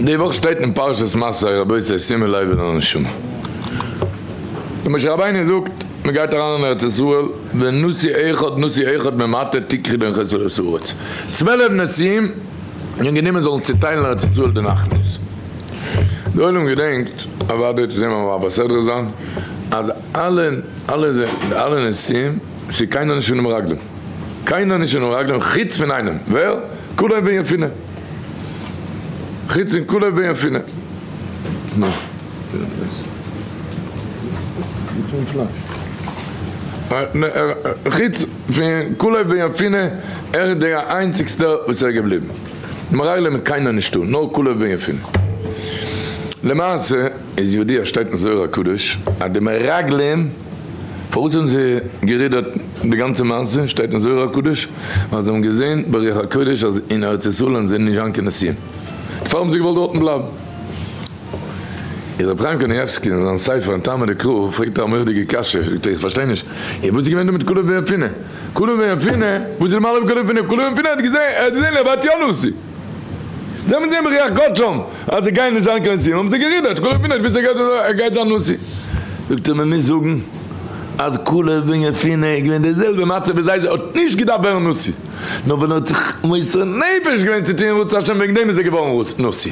די וואך שטייט אין פרשת מסעי רבותי שימו לב אל הנשמה. די משה רבינו זאגט מען גייט אריין אין ארץ ישראל ונשיא אחד נשיא אחד ממטה תקחו בין חסר את הארץ 12 נשיאים און גענומען זאלן צוטיילן ארץ ישראל די נחלות. די עולם געדענקט אוודאי צו זען ביים מעביר סדרה זיין אז אלע אלע אלע נשיאים ס'איז קיינער נישט פון די מרגלים קיינער נישט פון די מרגלים חוץ פון איינעם ווער? כלב בן יפונה חוץ פון כלב בן יפונה נו. חוץ פון כלב בן יפונה ער איז דער איינציגסטער וואס איז געבליבן. די מרגלים איז קיינער נישטא נאר כלב בן יפונה. למעשה איז ידוע שטייט אין זוהר הקדוש אז די מרגלים פארוואס האבן זיי גערודערט די גאנצע מעשה שטייט אין זוהר הקדוש ווייל זיי האבן געזען ברוח הקודש אז אין ארץ ישראל וועלן זיי נישט זיין קיין נשיאים דערפאר האבן זיי געוואלט דארטן בלייבן. איז רבי חיים קנייבסקי אין זיין ספר אין טעמא דקרא פרעגט ער א מורא'דיגע קשיא זאגט ער איך פארשטיי נישט און וואס איז געווען דא מיט כלב בן יפונה כלב בן יפונה וואס איז די מעלה פון כלב בן יפונה כלב בן יפונה האט געזען ער האט געזען ער ווערט יא נשיא זיי האבן געזען ברוח קדשם אז זיי גייען נישט זיין קיין נשיאים האבן זיי גערודערט כלב בן יפונה האט געוואוסט ער גייט ער גייט זיין נשיא זאגט ער מען מוז זאגן אז כלב בן יפונה איז געווען די זעלבע מצב ווי זיי זיי האט נישט געדארפט ווערן נשיא נאר ווען ער האט זיך מוסר נפש געווען צו טון רצון השם וועגן דעם איז ער געווארן נשיא.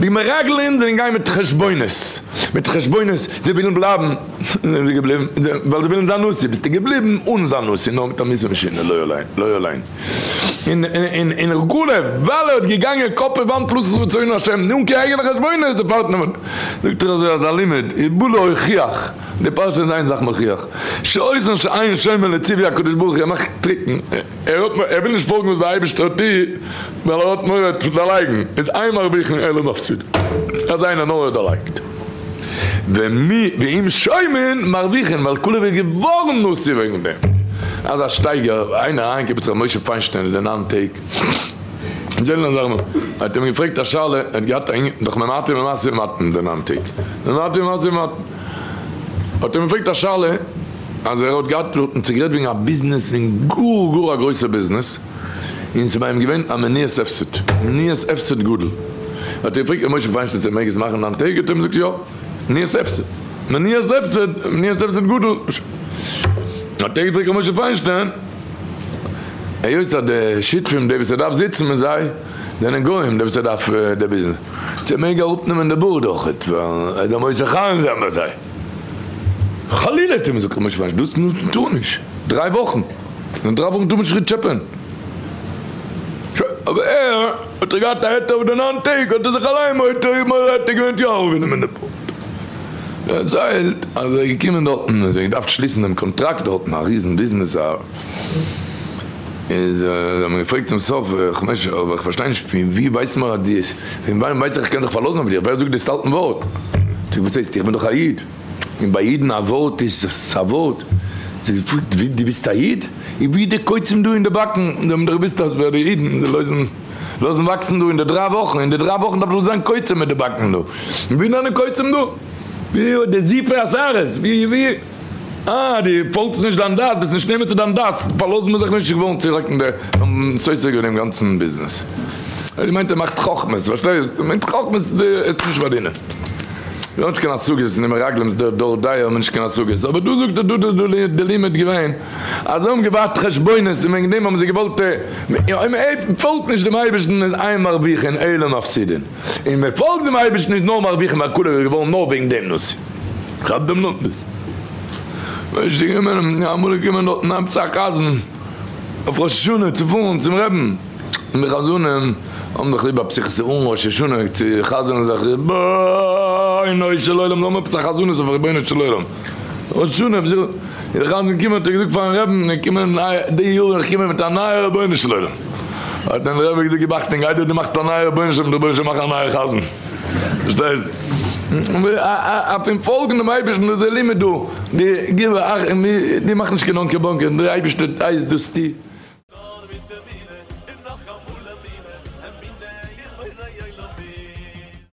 די מרגלים זענען געגאנגען מיט חשבונות, מיט חשבונות, זיי ווילן בלייבן, זענען זיי געבליבן, ווייל זיי ווילן זיין נשיא, ביסטו געבליבן אן זיין נשיא, נאר מיט א מיתה משונה, לא עלינו, לא עלינו. און און און ר' כלב, ווייל ער האט געגאנגען קאפ אין וואנט לעשות רצון השם, אן קיין אייגענע חשבונות, דערפאר האט מען, זאגט ער אזוי אזא לימוד, ובא להוכיח, די פרשה איז איין זאך מוכיח, שאותן שאין שומע לציווי הקדוש ברוך הוא, ער מאכט טריקן, ער האט ער וויל נישט פאלגן וואס דער אייבערשטער טוט ווייל ער האט מורא צו דערלייגן, איז אין מרוויחין אלא מפסידין, אז איינער נאר ער דערלייגט, ומי ואם שומעין מרוויחין, ווייל כלב איז געווארן נשיא וועגן דעם, אזא שטייגער, איינער אריינגעקומען צו ר' משה פיינשטיין אין די ניין טעג, האט אים געפרעגט א שאלה, ער האט געהאט א ענין, דאך ממעטין במשא ומתן די ניין טעג, ממעטין במשא ומתן, האט אים געפרעגט א שאלה, אז ער האט געהאט דארטן צו גערעדט וועגן א ביזנעס, וועגן גאר גאר א גרויסע ביזנעס, און ס'איז ביי אים געווען א מניעת הפסד, מניעת הפסד גדול, האט ער געפרעגט ר' משה פיינשטיין צו ער מעג עס מאכן ניין טעג, האט ער אים געזאגט יא, מניעת הפסד, מניעת הפסד, מניעת הפסד גדול, האט ער געפרעגט ר' משה פיינשטיין, היות אז די שותפים די וואס ער דארף זיצן מיט זיי זענען גוים די וואס ער דארף די ביזנעס, צו ער מעג אראפנעמען די בארד אויכעט ווייל ער זאל מוצא חן זיין ביי זיי. חלילה האט ער מיר געזאגט ר' משה פיינשטיין דאס טאר נישט, דריי וואכן, אין דריי וואכן טאר מען נישט טשעפען. שוין, אבער ער האט זיך געהאט א היתר אויף די ניין טעג האט ער זיך אליין מותר מותר געווען יא אראפגענומען די בארד. דערציילט אז ער איז געקומען דארטן און זיי געדארפט שליסן דעם קאנטראקט דארטן, א ריזן ביזנעס א איז זיי האבן געפרעגט צום סוף, כ'מיין אבער איך פארשטיי נישט פון ווי ווייסט מען אז די פון וואנען ווייס איך איך קען זיך פארלאזן אויף דיר, ווער זאגט דאס האלטן ווארט? זאגט וואס הייסט איך בין דאך א איד, און ביי אידן א ווארט איז א ווארט, זאגט ווי דו ביסט א איד? און ווי די קוצים דא אין די באקן, זיי האבן דאך געוואוסט אז ביי די אידן זיי לאזן לאזן וואקסן דא אין די דריי וואכן, אין די דריי וואכן דארף דאך זיין קוצים מיט די באקן דא, און ווי זענען קוצים דא? ווי די זיפי השערות? ווי ווי? אה דו פאלגסט נישט דיין דת, ביסט נישט נאמן צו דיין דת, פארלאזן מיר זיך נישט, געווארן צוריקן די האבן סותר געווען דעם גאנצן ביזנעס. ער האט געמיינט ער מאכט חכמות, פארשטייסט? ער מיינט חכמות עסטו נישט פארדינען. מיר האבן נישט קיין השגות אין די מרגלים'ס דור דור דעה האבן מיר נישט קיין השגות, אבער דא זאגט ער דא דא די לימוד געווען אז זיי האבן געווארט חשבונות און וועגן דעם האבן זיי געוואלט אויב מען פאלגט נישט דעם אייבערשטן איז אין מרוויחין אלא מפסידין, און מען פאלגט דעם אייבערשטן איז נאר מרוויחין ווייל כלב איז געווארן נאר וועגן דעם נשיא. כאפ דעם לומדות. ווייסט איז געקומען אמאל איז געקומען דארטן עפעס א חזן אויף ראש השנה צו פארן צום רעבן, און די חזנים האבן דאך ליב א פתיחת ארון ראש השנה צו חזנ'ן זיך רבונו של עולם זאל האבן עפעס א חזנות אויף רבונו של עולם ראש השנה איז דער חזן געקומען האט ער געזאגט פארן רעבן איך קום די יאר איך קום מיט א נייע רבונו של עולם האט אים דער רבי געזאגט גיב אכטונג איידער דו מאכסט א נייע רבונו של עולם דער רבונו של עולם מאכט א נייע חזן. פארשטייסט? פון פאלגן דעם אייבערשטן איז דער לימוד דא, די גיב אכט, די מאך נישט קיין אנקער באנקער, דער אייבערשטער הייסט דאס טו.